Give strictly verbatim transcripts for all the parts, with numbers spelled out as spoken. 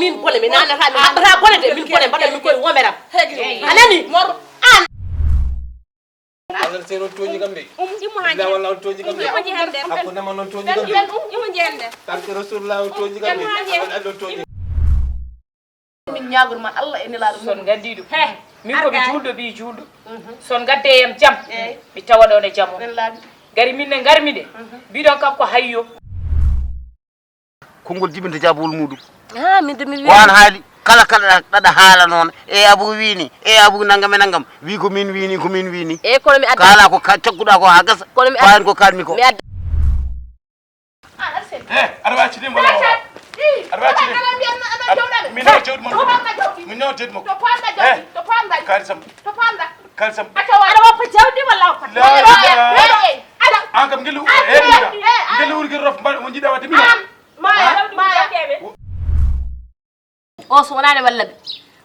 Min bone, mi nanata, mi haɓata bone de, min bone, mbaɗa mi koye womeram. A nani? An. Walla seno toñi kam de. Ɗimo ha Walla on toñi kam de. Ɗimo jeende. Hakkunde mon on toñi kam de. Ɗimo jeende. Barke Rasulullah on toñi kam de. Ɗimo jeende. Walla on toñi. Min ñaagor ma Allah e Nelaaɗo mum. Son nganndi ɗum. He, min ko mi juulɗo, ɓii juulɗo. Son ngadde e yam jam. Mi tawa ɗon e jam o. Gari min ne ngarmi nde. Mbiɗon kam ko hayyo. Konngol jibinta jaabawol muuɗum. Ha, min de mi Ko an haali. Kala kala ɗaɗa haala noon. E Abu wiini. E Abu nanngam e nanngam. Wi ko min wiini, ko min wiini. E kono mi adda. Kaala ko ka-, cagguɗa ko ha gasa. Kono mi adda. Fayen ko kalmi ko. Mi adda. Eh, aɗa wawi accude mo law. Aɗa wawi accude. Min nawa jawdi mon. Min nawa jawdi makko. Eh, kalisam. Kalisam. Aɗa woppa jawdi walla woppa. An kam ngel uri. Ngel uri gel rof mbaɗa mo jiɗa wadde min. O so wonaa ne walla ɓe,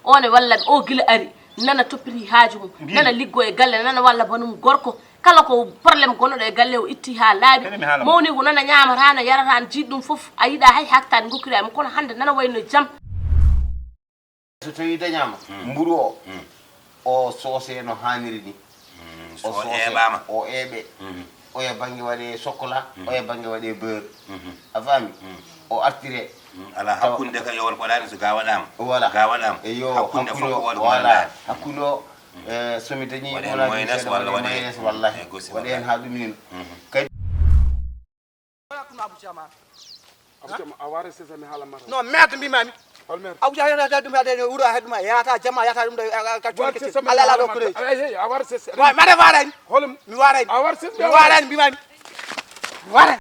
o ne walla ɓe, o gila ari, nana toppiti haaju mum, nana liggo e galle, nana walla banum gorko. Kala ko problème gonnoɗo e galle o itti haa laaɓi. Mawni ko nana ñaamata, no yarata, no jiiɗi ɗum fof. A yiɗa hay haktaade ngokkira mo, kono hannde nana wayno jam. So tawi dañaama, mburu o, o soose no haaniri ni. O soose, o eeɓe. Oya bannge waɗe chocolat, oya bannge waɗe beurre. A faami? O artire. Ala hakkunde ka yowol ko waɗaani so ga waɗaama. Voilà. Ga waɗaama. Eyo, hakkunde fof ko waɗa ko waɗa. Hakkunde o, eh, so mi dañi waɗen mayonnaise walla waɗen mayonnaise, wallahi. Waɗen haa ɗum ni. Kadi Abou Thiam, a waare sesa mi haala mata. Non, merde mbimami. Hol merde? Abou Thiam yata ɗum hade wuro hade ɗum yata jama yata ɗum ɗo ka cuuɗi kecci. Alla la ɗo kureji. Ay, ay, a waare sesa. Wa mare warani. Hol mi warani. A waare sesa. Mi warani mbimami. Mi warani.